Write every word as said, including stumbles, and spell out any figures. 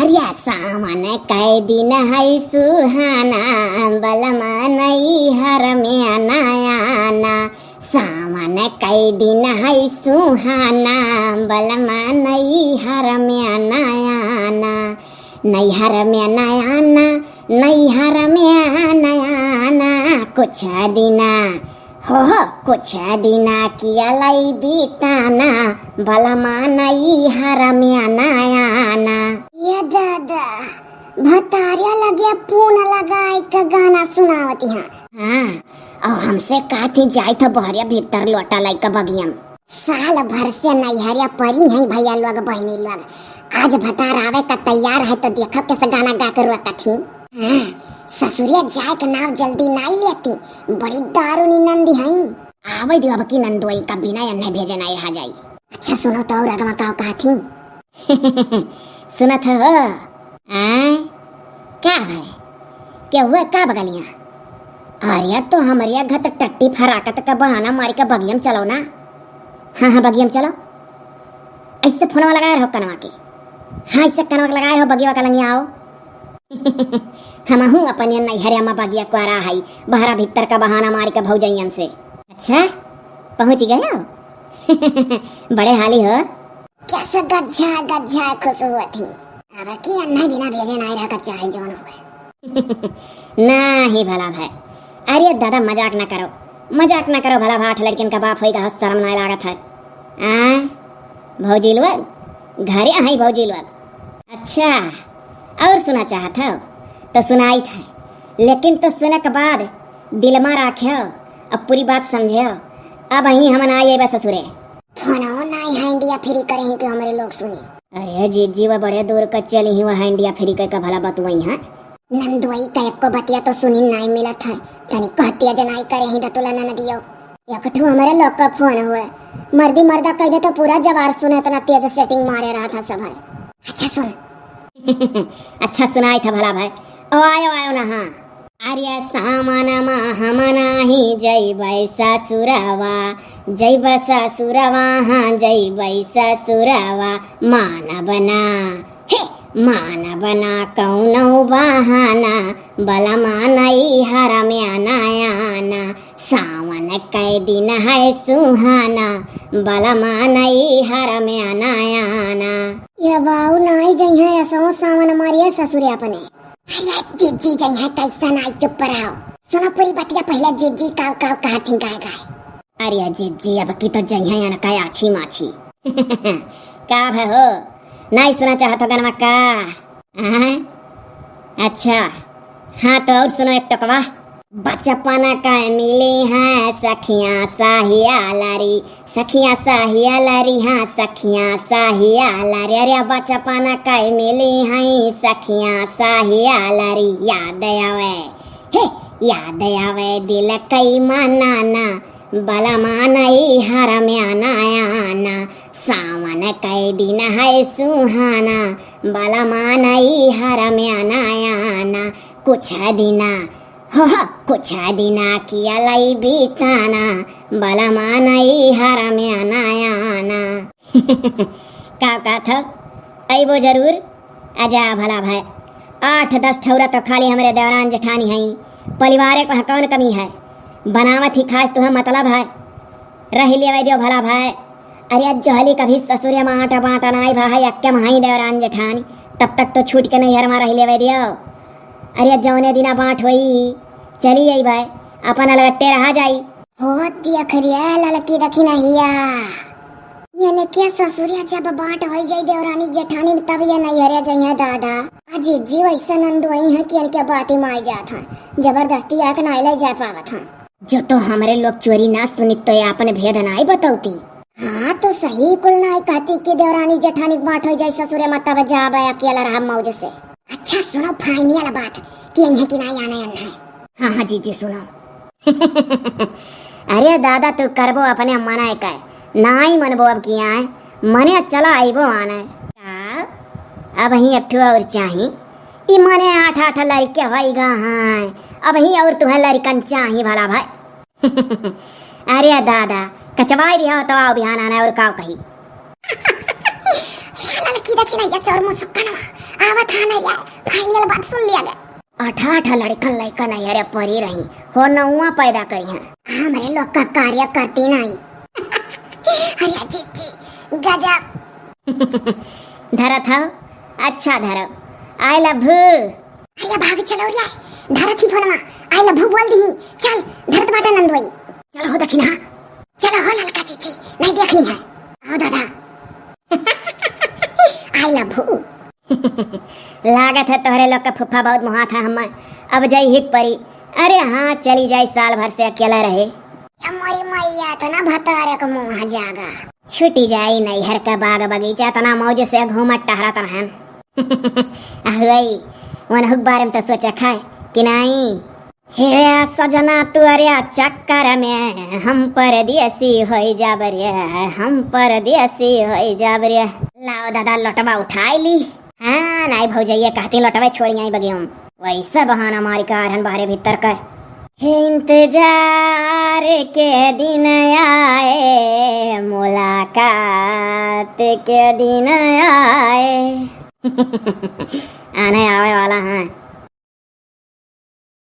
या सावन कै दिन है सुहाना, बलमा नैहर में ना आना। सावन कै दिन है सुहाना, बलमा नैहर में ना आना। नैहर में ना आना, नैहर में ना आना, कुछ दिना हो, हो, कुछ दिना किया लाई बीताना, बलमा नैहर में ना आना। ये दादा, भतारिया लगे पून लगाई के गाना सुनावती हैं। हाँ, और हमसे कहती जाई तो बहरिया भीतर लोटा लाई के बगियम। साल भर से नैहरिया परी हैं भैया लोग, बहिनी लोग। आज भतार आवे का तैयार है तो देखब कैसे गाना गा के रोकत ही। हाँ, ससुरिया जाए के नाव जल्दी नाई लेती, बड़ी दारुनी नंदी हैं। आवे दियो अब की नंदोई का बिना एन्हे भेजे नाई रहा जाई। अच्छा सुनो तो और अगवा का कहत ही। सुनत हो? आय? का है? क्या हुआ का बगलिया? अरे तो हमरे घत टट्टी फराकत का बहाना मारी का बगियम चलो ना। हाँ, हाँ, बगियम चलो। ऐसे फोनवा लगाए रहो कनवा के। हाँ, ऐसे कनवा के लगाए रहो, बगिया का लंगिया आओ। हमहू अपन ये नैहरिया में बगिया कुआरा हई, बहरा भीतर का बहाना मारी के भौजैयन से। अच्छा, पहुँच गए हो? बड़े हाली हो। कैसे गज्जा गज्जा खुश हुआ थी। अब की अन्ना बिना भेजे नाई रह कच्चा है जौन हुए। नाही भला भाई, अरे दादा मजाक ना करो, मजाक ना करो भला भाई, आठ लड़कियन का बाप होई का शर्म नाई लागत है। आ भौजी लोग, घरे आई भौजी लोग। अच्छा, और सुना चाहत हो तो सुनाई था, लेकिन तो सुने के बाद दिल में राख्यो, अब पूरी बात समझ्यो। अब अहीं हम ना आइबे ससुरे। फोनो ना है इंडिया फ्री करे ही कि हमरे लोग सुनी। अरे जिज्जी, वह बड़े दूर का चली ही, वह इंडिया फ्री के का भला बतुआई है। नंदुआई का एको बतिया तो सुनी नाई मिलत है, तनी कहतिया जनाई करे ही दतुला ननदियो। एक ठो हमरे लोग का फोन हुए, मर्दी मर्दा कह दे तो पूरा जवार सुने, इतना तेज सेटिंग मारे रहा था सब है। अच्छा सुन। अच्छा सुनाई था भला भाई। ओ आयो आयो ना, हाँ। अरे सामन मा हम नाही जइबै ससुरवा, जइबै ससुरवा, हाँ जइबै ससुरवा। मानब ना, हे मानब ना कौनो बहाना, बलमा नैहर में ना आना। सावन कै दिन है सुहाना, बलमा नैहर में ना आना। ये बाऊ नाई जइहै असो सावन मारिए ससुरे अपने। अरे जिज्जी जइहै कैसा नाई, चुप रहो। सुनो पूरी बतिया पहले जिज्जी काव काव कहत ही गाय गाय। अरे जिज्जी अब की तो जइहै अनका आछी माछी। का भै हो, नाई सुना चाहत हो गनवा का? आय? अच्छा, हाँ तो और सुनो एक टोकवा। बचपन का मिली हैं सखियाँ सहियालरी, सखियाँ सहियालरी, हाँ सखियाँ सहियालरी। अरे बचपन का मिली हैं सखियाँ सहियालरी। याद आवे, हे, याद आवे दिल कई मनाना, बलमा नैहर में ना आना। सावन कै दिन है सुहाना, बलमा नैहर में ना आना। कुछ दिना, हो, हो, कुछ दिना किया लाई बीताना, बलमा नैहर में ना आना। का कहत हो? अइबो जरूर? आजा भला भाई, आठ दस ठौरा तो खाली हमरे देवरान जेठानी हई, परिवारे को कौन कमी है? बनावत ही खास तुहे मतलब है, रह लेवे दियो भला भाई। अरे जहली कभी ससुरे में आटा बाटा नाई भा है, यक्के में हई देवरान जेठानी, तब तक तो छूट के नैहर में रह लेवे दियो। अरे जौने दिना बाँट होई, चली आई भाई, अपन अलगट्टे रहा जाई। हो देख रे ललकी दखिनहिया, ये ने के ससुरिया जब बाँट होई जाई देवरानी जेठानी में, तब ये नैहरे जइहै दादा। आ जिज्जी वैसे नंदोई है कि इनके बाती माई जात है, जबरदस्ती आके नाई ले जा पावत है। जो तो हमरे लोग चोरी ना सुनित तो ये आपन भेद नाई बतौती। हाँ तो सही कुल नाई कहती कि देवरानी जेठानी के बाँट होई जाई ससुरे में, तब जाबे अकेला रहब मौज से। अच्छा सुनो फाइनल बात कि अइहै कि नाई आने अन्है। हाँ हाँ जिज्जी सुनो। अरे दादा तू करबो अपने मने के, नाई मनबो अब की आए, मने चला अइबो आने। का? अब ही एक ठो और चाही। ई मने आठ आठ लड़के होई गा हैं, अब ही और तुहे लड़कन चाही भला भाई। अरे दादा, कचवाई रिहा तो आओ बिहान आना और काव कही। ललकी दखिनहिया चोर मुसुक्कनवा, आवत ना यार, final बात सुन लिया गया। अठा अठा लड़कन लइकन अरे परी रही हो, नौवा पैदा करी हैं। हमरे लोग का कार्य करती नहीं। अरे जीजी, गजब। धरत हव, अच्छा धरव। I love you। अरे भाभी चलो रे, धरत ही फोनमा। I love you बोल दी। चल, धरत बाटा नंदोई। चलो हो दखिना। चलो हो ललका जीजी, नहीं देखनी है। आओ दादा। I love you। लागत है तोहरे लोग का फूफा बहुत मोहात है हमें। अब जाई हिक परी। अरे हाँ, चली जाई, साल भर से अकेला रहे। ए मोरी मैया, इतना भतारे का मुँह जागा। छूटी जाई नैहर का बाग बगीचा, इतना मौज से घूमत टहरत रहन। अहुई, वनहुक बारे में तो सोचा खाए कि नहीं? हे सजना, तोरे चक्कर में हम परदेसी होई जाब रे, हम परदेसी होई जाब रे। लाओ दादा, लोटवा उठाई ली। हाँ, नाई भौजैया कहती लोटवे छोड़ी आई बगियम। वैसे बहाना मारी का रहन बाहरे भीतर कर। हे इंतजार के दिन आए, मुलाकात के दिन आए। आने आवे वाला है।